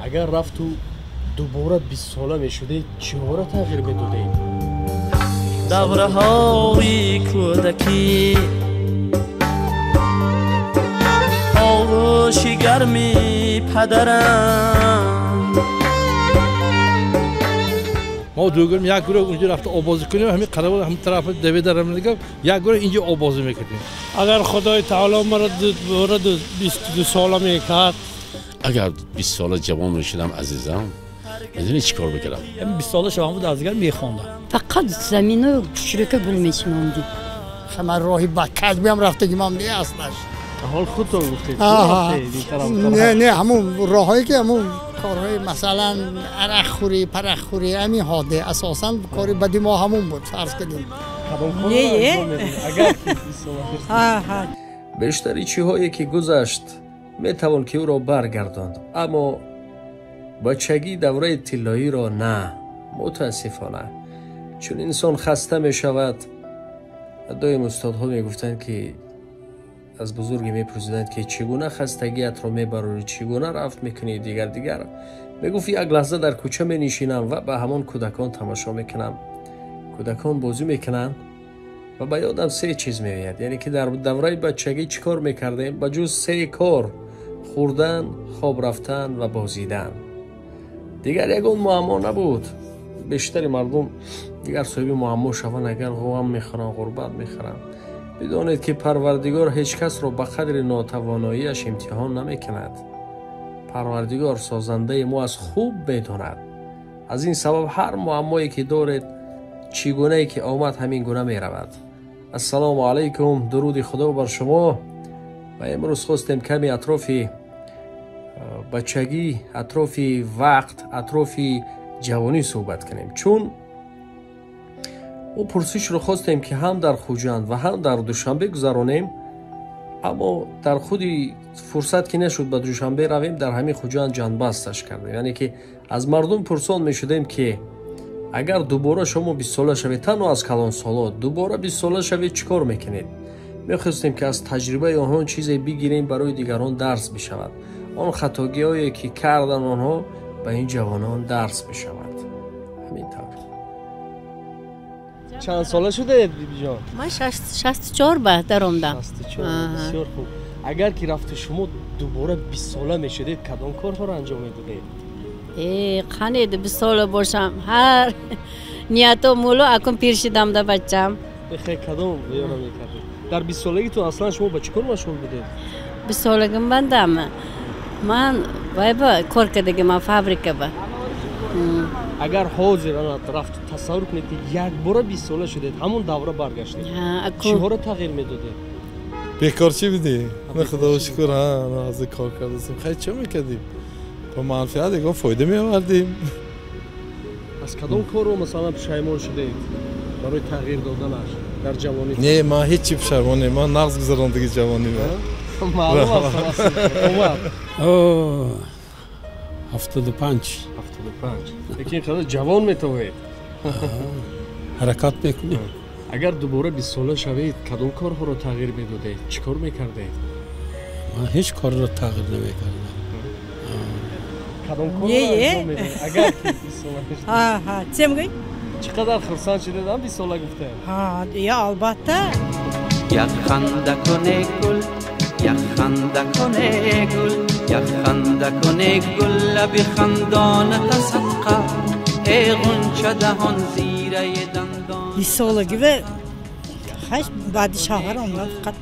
Агар рафту дубора 20 сола мешудед, чиҳоро тағйир медодед? Давраҳои кӯдакӣ, оғӯши гарми падарам. Мо дугум як гурӯҳ унҷо рафта обозӣ кунем, ҳамин қарабо ҳамин тарафа давида рамдига як гурӯҳ инҷо обозӣ мекардем. Агар Худои таоло маро дубора 22 сола мекард, агар 20 сола ҷавон мешудам, азизам, медонӣ чӣ кор мекардам? 20 сола шавам буд, аз дигар мехондам. Фақат замину хушрӯка гул мечинондем. Ман роҳи бадкасбиам рафтагимам не аслаш. Ҳол худтон гуфтед. Не, не, ҳамун роҳҳое ки ҳамун корҳои масалан арақхӯрӣ, парақхӯрӣ, ҳамин ҳоде асосан кори бади мо ҳамун буд, фарз кунем. Бештари чиҳое ки гузашт метавон ки ӯро баргардонд, аммо бачагӣ давраи тиллоиро на. Мутаассифона, чун инсон хаста мешавад, доим устодҳо мегуфтанд ки аз бузурге мепурсиданд ки чӣ гуна хастагиятро мебарорӣ, чӣ гуна рафт мекунӣ, дигар дигар. Мегуфт як лаҳза дар кӯча менишинам ва ба ҳамон кӯдакон тамошо мекунам. Кӯдакон бозӣ мекунанд ва ба ёдам се чиз меояд, яъне ки дар давраи бачагӣ чӣ кор мекардем? Ба ҷуз се кор: хӯрдан, хоб рафтан ва бозидан. Дигар ягон муаммо набуд. Бештари мардум дигар соҳиби муаммо шаванд, агар ғам мехӯранд, ғурбат мехӯранд. Бидонед ки Парвардигор ҳеҷ касро ба қадри нотавоноияш имтиҳон намекунад. Парвардигор созандаи мо аз хуб медонад. Аз ин сабаб ҳар муаммое ки доред, чӣ гунае ки омад, ҳамин гуна меравад. Ассалому алайкум, дуруди Худо бар шумо. Ва имрӯз хостем каме атрофи бачагӣ, атрофи вақт, атрофи ҷавонӣ суҳбат кунем, чун мо пурсишро хостем ки ҳам дар Хуҷанд ва ҳам дар Душанбе гузаронем, аммо дар худи фурсат ки нашуд ба Душанбе равем, дар ҳамин Хуҷанд ҷанбасташ кардем. Яъне ки аз мардум пурсон мешудем ки агар дубора шумо 20 сола шавед, танҳо аз калонсоло дубора 20 сола шавед, чӣ кор мекунед? Мехостем ки аз таҷрибаи онҳо чизе бигирем, барои дигарон дарс бишавад. Он хатогиҳое ки кардан онҳо ба ин ҷавонон дарс бишавад. Ҳамин тавр. Чанд сола шудаед, бибиҷон? Ман 64 ба даромдам. 64. Бисёр хуб. Агар ки рафту шумо дубора 20 сола мешудед, кадом корҳоро анҷом медодед? Қанед 20 сола бошам, ҳар нияту мулу акун пир шидам да бачам. Хе, кадом ёра мекардед? Дар 20 солагитон аслан шумо ба чӣ кор машғул будед? 20 солагим бандам. Ман вайба кор кардагиман фабрика ба. Агар ҳозир рафту тасаввур кунед ки якбора 20 сола шудед, ҳамон давра баргаштед, чиҳоро тағйир медодед? Бекорчӣ будӣ? На, худо шукр, аз кор кардасем. Хай чӣ мекардем? Ба манфиат ягон фоида меовардем. Аз кадом корро масалан пушаймон шудед барои тағйир доданаш дар ҷавонӣ? Не, ман ҳеҷ чи пушаймон не, ман нағз гузарондиги ҷавонӣ. Маълум аст, омад. 75. 75. Лекин қадар ҷавон метавонед. Ҳаракат мекунем. Агар дубора 20 сола шавед, кадом корҳоро тағйир медодед? Чӣ кор мекардед? Ман ҳеҷ корро тағйир намекардам. Кадом корро анҷом медодед? Агар ки 20 сола шавед. Ҳа, чӣ мегӯӣ? Чӣ қадар хурсанд шудед, ҳам 20 сола гуфтем? Ҳа, я албатта. Як ханда куне гул, як ханда куне гул, як ханда куне гул, лаби хандоната садқа, эй ғунча даҳон зираи дандон. 20 солагива хай баъди шавҳар омадам, фақат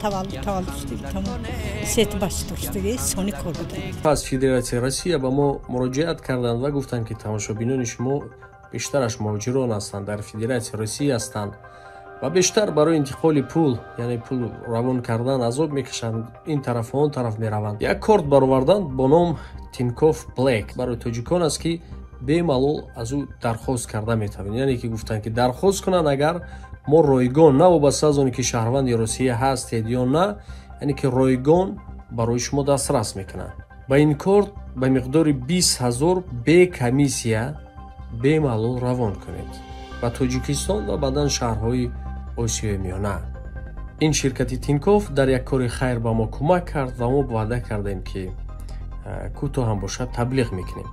таваллуд шудагӣ, тамом сети бача доштагӣ, сони кор будам. Аз Федератсияи Россия ба мо муроҷиат карданд ва гуфтанд ки тамошобинони шумо бештараш муҳоҷирон ҳастанд, дар Федератсияи Россия ҳастанд ва бештар барои интиқоли пул, яъне пул равон кардан азоб мекашанд, ин тараф ва он тараф мераванд. Як корт бароварданд бо ном Тинькофф Блэк, барои тоҷикон аст ки бемалол аз ӯ дархост карда метавонед. Яъне ки гуфтанд ки дархост кунанд, агар мо ройгон, на вобаста аз оне ки шаҳрванди Русия ҳастед ё на, яъне ки ройгон барои шумо дастрас мекунанд. Ба ин корт ба миқдори 20 000 бе комиссия бемалол равон кунед ба Тоҷикистон ва баъдан шаҳрҳои Осиёи Миёна. Ин ширкати Тинькофф дар як кори хайр ба мо кӯмак кард ва мо ваъда кардем ки кӯтоҳ ҳам бошад таблиғ мекунем.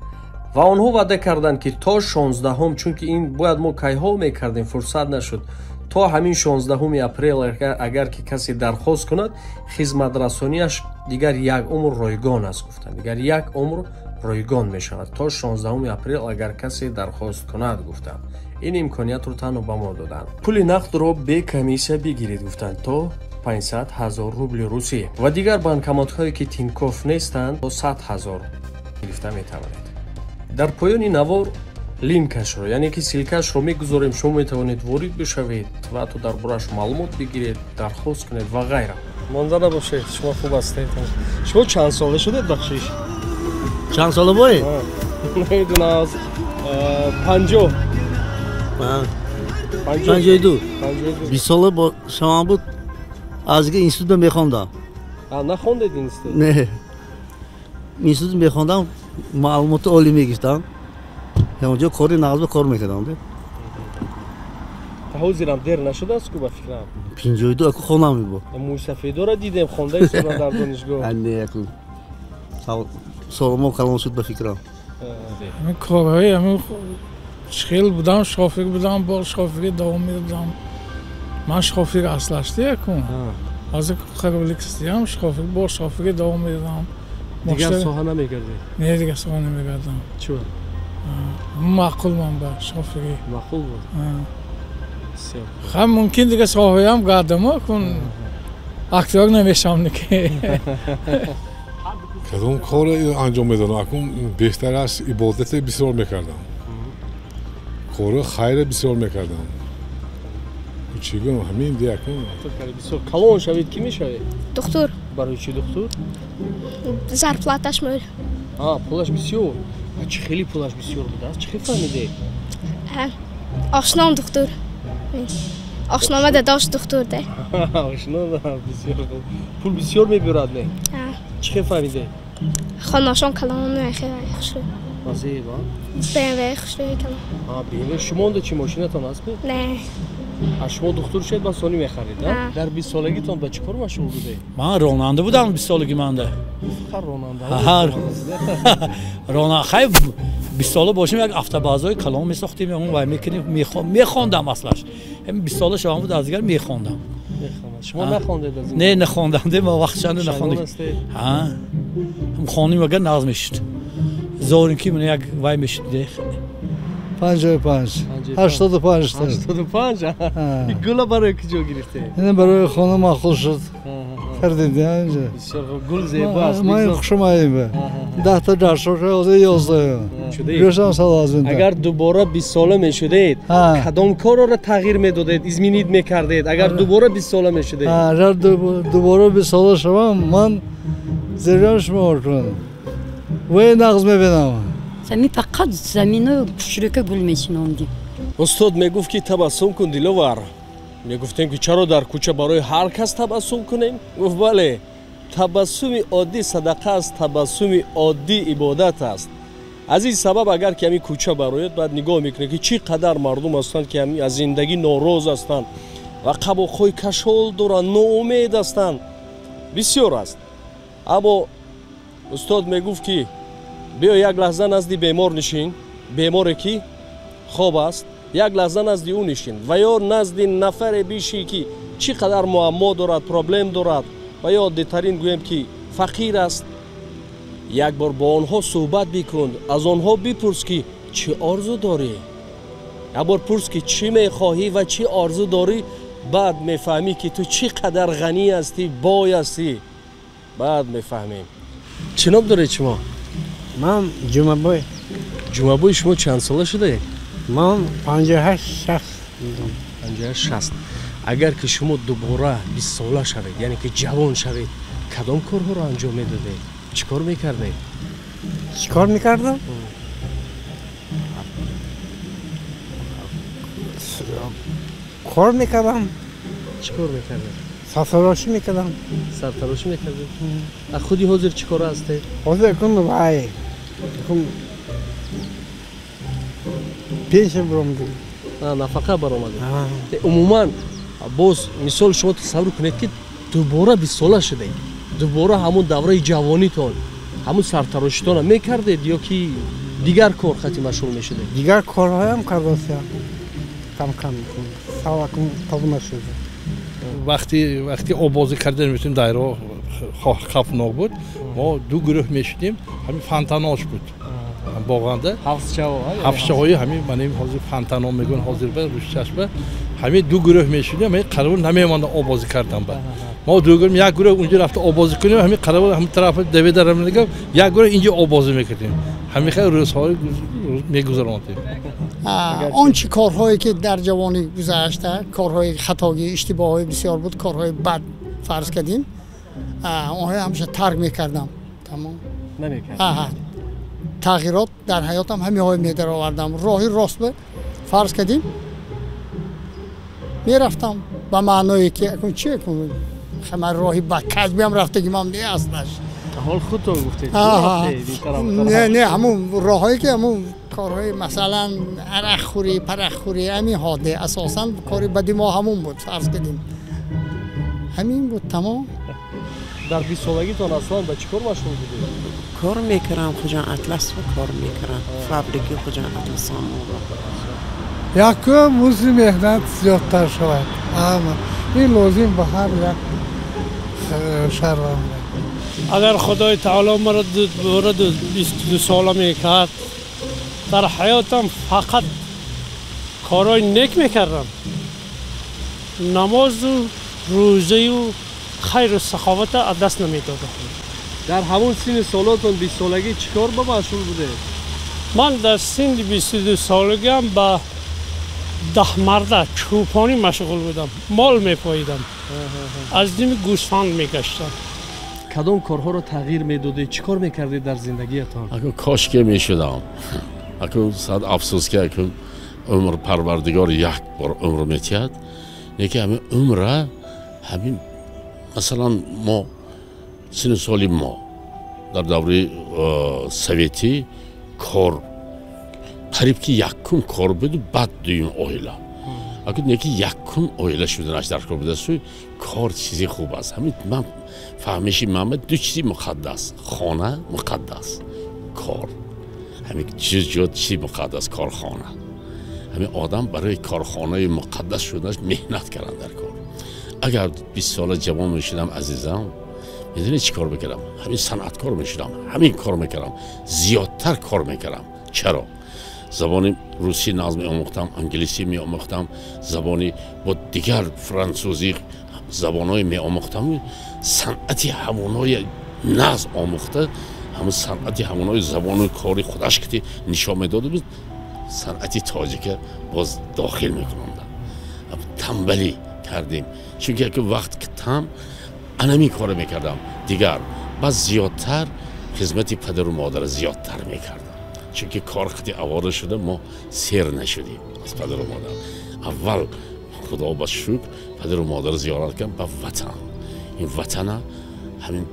Ва онҳо ваъда карданд, ки то 16-ум, чунки ин бояд мо кайҳо мекардем, фурсат нашуд, то ҳамин 16 апрел агар ки касе дархост кунад, хизматрасонияш дигар як умр ройгон аст, гуфтанд. Дигар як умр ройгон мешавад то 16 апрел агар касе дархост кунад, гуфтанд. Ин имкониятро танҳо ба мо доданд. Пули нақдро бе комиссия бигиред, гуфтанд, то 500 000 рубли русӣ ва дигар банкоматҳое ки Тинькофф нестанд, то 100 000 гирифта метавонед. Дар поёни навор линкашро, яъне ки ссилкашро мегузорем, шумо метавонед ворид бишавед ва ҳатто дар борааш маълумот бигиред, дархост кунед ва ғайра. Монда набошед, шумо хуб ҳастед. Шумо чанд сола шудед, бахшиш? Чанд сола боед? Намедонам, 50. 52. 20 сола бо шумо буд, аз институт мехондам. Нахондед институт? Не. Институт мехондам, маълумоти олӣ мегирифтам. Ҳамонҷо кори нағз кор мекардам. Та ҳозирам дер нашудааст ку, ба фикрам? 52 аку хонам мебуд. Мӯйсафедора дидем, хонда истодан дар донишгоҳ. Не, аку солмо калон шуд, ба фикрам. Ҳамин корҳои ҳамин хел будам, шофер будам, бо шофери давом медодам. Ман шофер аслашти якун. Ҳозир қабуликистиям, шофер, бо шофери давом медодам. Дигар соҳа намекардед? Не, дигар соҳа намекардам. Чӣ? Маъқул ман ба шоферӣ. Маъқул буд? Хам мумкин дигар соҳаям гардам, кун актёр намешавам ки. Кадом кор анҷом медодам? Акун беҳтар аст ибодате бисёр мекардам. Кори хайре бисёр мекардам. Чӣ гӯям, ҳамин диакун. Бисёр калон шавед, кӣ мешавед? Духтур. Барои чӣ духтур? Зарплаташ мол. Пулаш бисёр. Чӣ хеле пулаш бисёр будааст? Чӣ хел фаҳмидед? Ошном духтур. Ошнома дадош духтур де. Ошно бисёр пул бисёр мебурад, не? Чӣ хел фаҳмидед? Хонашон калон хеле хушрӯ. Зеба? BMW хушрӯи калон. BMW. Шумо онда чӣ мошинатон аст? Не. Шумо духтур шуд, ба сони мехарид, дар 20 солагитон ба чӣ кор машғул будед? Ман ронанда будам 20 солаги манда. Фақат ронанда? Ронанда. Хай 20 сола бошем, як автобазаи калон месохтем, он вай мекунем, мехондам аслаш. Ҳамин 20 сола шавам буд, аз дигар мехондам. Шумо нахондед аз ин? Не, нахондам, ман вақтшанда нахондам. Ҳа. Хоним агар нағз мешуд. Зорин ки ман як вай мешуд. 55. 85. 85? Гула барои куҷо гирифтед? Ин барои хона маъқул шуд. Кардем инҷа. Бисёр хуб, гул зебо аст. Ман хушам омад. 10 та дарсо 11. Гӯшам сал аз ин. Агар дубора 20 сола мешудед, кадом корро тағйир медодед, изменит мекардед? Агар дубора 20 сола мешудед? Агар дубора 20 сола шавам, ман зерам шумо кунам. Вай нағз мебинам. Ами фақат заминои хушрӯка гул мечинондим. Устод мегуфт ки табассум кун, Диловар. Мегуфтем ки чаро дар кӯча барои ҳар кас табассум кунем? Гуфт бале, табассуми оддӣ садақа аст, табассуми оддӣ ибодат аст. Аз ин сабаб агар ки ҳамин кӯча барояд, баъд нигоҳ мекунед ки чӣ қадар мардум ҳастанд ки аз зиндагӣ нороз ҳастанд ва қабоқҳои кашол доранд, ноумед ҳастанд. Бисёр аст. Аммо устод мегуфт ки биё як лаҳза назди бемор нишин, беморе ки хоб аст, як лаҳза назди ӯ нишин ва ё назди нафаре бишӣ ки чӣ қадар муаммо дорад, проблем дорад ва ё оддитарин гӯем ки фақир аст. Як бор бо онҳо суҳбат бикун, аз онҳо бипурс ки чӣ орзу дорӣ. Як бор пурс ки чӣ мехоҳӣ ва чӣ орзу дорӣ, баъд мефаҳмӣ ки ту чӣ қадар ғанӣ ҳастӣ, бой ҳастӣ. Баъд мефаҳмем. Чӣ ном доред шумо? Ман Ҷумабой. Ҷумабой, шумо чанд сола шудаед? Ман 58 60. 58 60. Агар ки шумо дубора 20 сола шавед, яъне ки ҷавон шавед, кадом корҳоро анҷом медодед? Чӣ кор мекардед? Чӣ кор мекардам? Кор мекардам. Чӣ кор мекардед? Сартарошӣ мекардам. Сартарошӣ мекардед? А худи ҳозир чӣ кора ҳастед? Ҳозир кун вай. Кун пенсия баромадем. Нафақа баромадед. Умуман боз мисол шумо тасаввур кунед ки дубора 20 сола шудед. Дубора ҳамон давраи ҷавонитон, ҳамон сартарошитонро мекардед ё ки Дигар кор хати машғул мешудед? Дигар корҳоям кардосиям. Кам-кам. Савакум табу нашуд. Вақти обозӣ кардан мешудем, дайро хавфнок буд. Мо ду гурӯҳ мешудем, ҳамин фонтанош буд. Боғанда ҳавзчаҳои ҳамин манем ҳозир фонтано мегӯянд ҳозир ба рӯшчашма. Ҳамин ду гурӯҳ мешудем, ҳамин қарор намемонда обозӣ кардан ба. Мо ду гурӯҳ, як гурӯҳ унҷо рафта обозӣ кунем, ҳамин қарор ҳамин тараф давида рамдигам, як гурӯҳ инҷо обозӣ мекардем. Ҳамин хел рӯзҳо мегузарондем. Он чӣ корҳое ки дар ҷавонӣ гузашта, корҳои хатогӣ, иштибоҳҳои бисёр буд, корҳои бад фарз кардем, онҳоро ҳамеша тарк мекардам. Тамом. Намекардем. Тағйирот дар ҳаётам ҳаминҳое медаровардам. Роҳи рост ба фарз кардем, мерафтам ба маъное ки акун чи кун, ман роҳи бад касбиам рафтагимам не аслаш. Ҳол худтон гуфтед. Не, не, ҳамун роҳҳое ки ҳамун корҳои масалан арақхӯрӣ, парақхӯрӣ, ҳамин ҳоде асосан кори бади мо ҳамун буд, фарз кардем. Ҳамин буд, тамом. Дар 20 солагитон аслан ба чӣ кор машғул будед? Кор мекунам, Хуҷанд Атлас кор мекунам. Фабрики Хуҷанд Атлас Якум музди меҳнат зиёдтар шавад. Ама ин лозим ба ҳар як шаҳрванд. Агар Худои Таоло маро дубора 22 сола мекард, дар ҳаётам фақат корҳои нек мекардам. Намозу рӯзаю хайру саховата аз даст намедодам. Дар ҳамон синни солотон 20 солагӣ чӣ кор ба машғул будед? Ман дар синни 22 солагиам ба даҳмарда чӯпонӣ машғул будам. Мол мепоидам. Аз ними гӯсфанд мегаштам. Кадом корҳоро тағйир медодед? Чӣ кор мекардед дар зиндагиятон? Аку кош ки мешудам. Аку сад афсӯс ки аку умр Парвардигор як бор умр метиҳад. Неки ҳамин умра ҳамин масалан мо синну соли мо дар давраи советӣ кор қариб ки якум кор буду, баъд дуюм оила. Аку неки якум оила шуданаш дар кор буда, сӯй кор чизи хуб аст. Ҳамин ман фаҳмиши ман ду чизи муқаддас: хона муқаддас, кор. Ҳамин чиз ҷо чизи муқаддас корхона. Ҳамин одам барои корхонаи муқаддас шуданаш меҳнат кардан дар кор. Агар 20 сола ҷавон мешудам, азизам, медонед чӣ кор мекардам? Ҳамин санъаткор мешудам, ҳамин кор мекардам, зиёдтар кор мекардам. Чаро? Забони русӣ нағз меомӯхтам, англисӣ меомӯхтам, забони бо дигар франсузӣ забонҳое меомӯхтам. Санъати ҳамонҳои нағз омӯхта, ҳамон санъати ҳамонҳои забону кори худаш ки нишон медоду буд, санъати тоҷика боз дохил мекунондам. Тамбалӣ кардем, чунки як вақт там анамин корро мекардам. Дигар баъд зиёдтар хизмати падару модара зиёдтар мекардам, чунки кор қати авора шуда мо сер нашудем аз падару модар. Аввал Худо ба шукр падару модарро зиёрат кардам ба ватан. Ин ватана ҳамин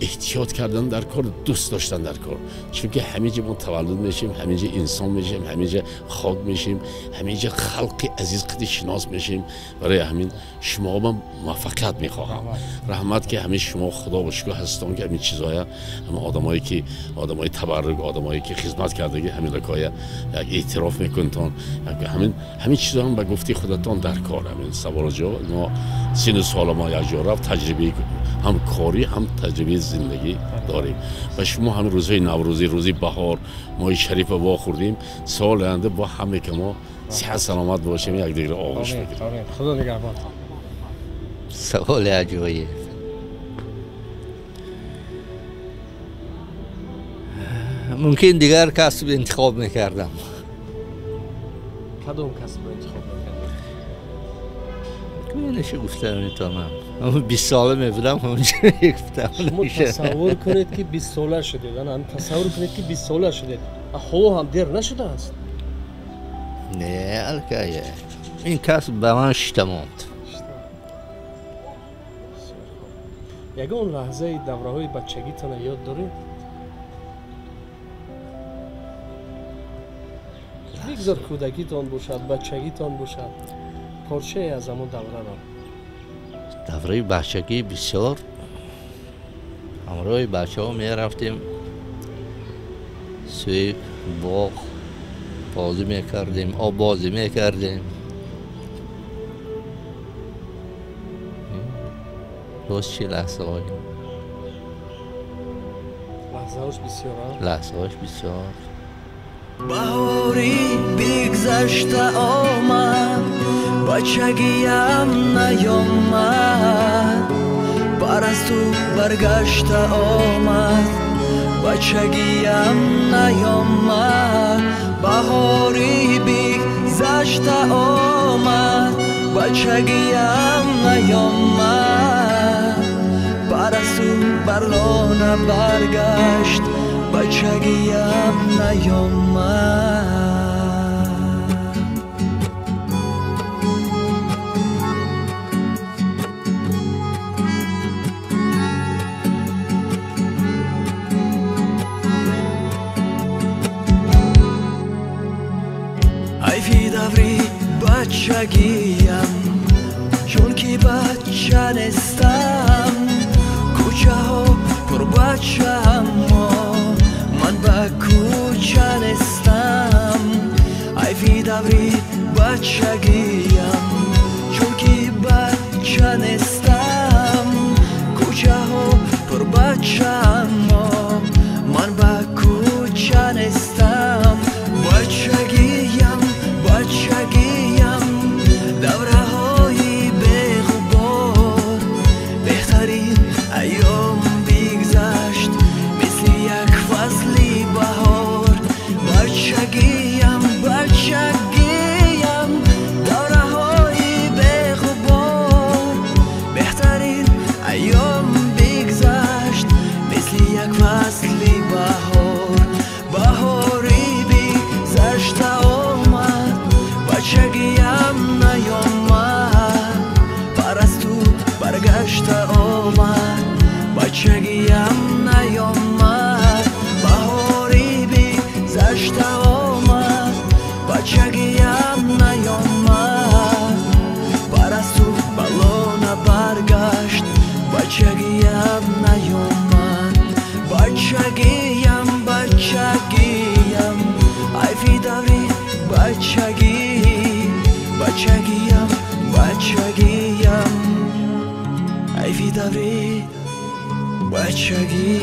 эҳтиёт кардан дар кор, дӯст доштан дар кор, чунки ҳаминҷа мо таваллуд мешем, ҳаминҷа инсон мешем, ҳаминҷа хок мешем, ҳаминҷа халқи азиз қади шинос мешем. Барои ҳамин шумо ман муваффақият мехоҳам. Раҳмат ки ҳамин шумо Худо ба шукр ҳастон ки ҳамин чизоя, ҳамин одамое ки одамои табаррук, одамое ки хизмат кардаги, ҳамин ракоя як эътироф мекунтон. Ҳамин чизо ҳам ба гуфти худатон дар кор. Ҳамин саволу ҷавоб мо сину сола мо якҷо рафт, таҷрибаи ҳам корӣ ҳам таҷрибаи зиндагӣ дорем. Ва шумо ҳамин рӯзҳои наврӯзӣ, рӯзи баҳор, моҳи шарифа вохӯрдем. Соли оянда бо ҳаме ки мо сиҳат саломат бошем, якдигарро оғӯш бигирем. Худо нигаҳбон. Саволи аҷоиб. Мумкин дигар касб интихоб мекардам. Кадом касбро интихоб мекардед? Инашо гуфта наметавонам. 20 сола мебудам, ҳамонҷо мегуфтам. Шумо тасаввур кунед ки 20 сола шудед. Ана тасаввур кунед ки 20 сола шудед. Ҳоло ҳам дер нашудааст? Не, алкай. Ин касб ба ман шита монд. Ягон лаҳзаи давраҳои бачагитонро ёд доред? Бигзор кӯдакитон бошад, бачагитон бошад, порчае аз ҳамон давраро. Давраи бачагӣ бисёр ҳамроҳи бачаҳо мерафтем, сӯи боғ бозӣ мекардем, оббозӣ мекардем. Боз чӣ лаҳзаҳое? Лаҳзаҳош бисёр, а? Лаҳзаҳош бисёр. Баҳори бигзашта омад, бачагиям наёмад, парасту баргашта омад, бачагиям наёмад. Баҳори бигзашта омад, бачагиям наёмад, парасту бар лона баргашт, бачагиям наёмад. Айфи даври бачагиям, чунки бача нестам, кӯчаҳо пурбача, аммо ман ба кӯча нестам. Айфи даври бачагиям, чунки бача нестам, кӯчаҳо пурбача, аммо ман ба кӯча нестам. Бачагиям, бачагиям, давраҳои беғубор, беҳтарин айём бигзашт, мисли як фасли баҳор. Бачагиям, бачагиям, давраҳои беғубор, беҳтарин айём бигзашт, мисли як фасли баҳор. Баҳори бигзашта омад, бачагиям наёмад, парасту баргашта омад, бачагиям наёмад. Баҳори бигзашта омад, бачагиям наёмад, парасту ба лона баргашт, бачагиям наёмад. Бачагиям, бачагиям, айфи даври бачагӣ, бачагиям, бачагиям, айфи даври бачагӣ.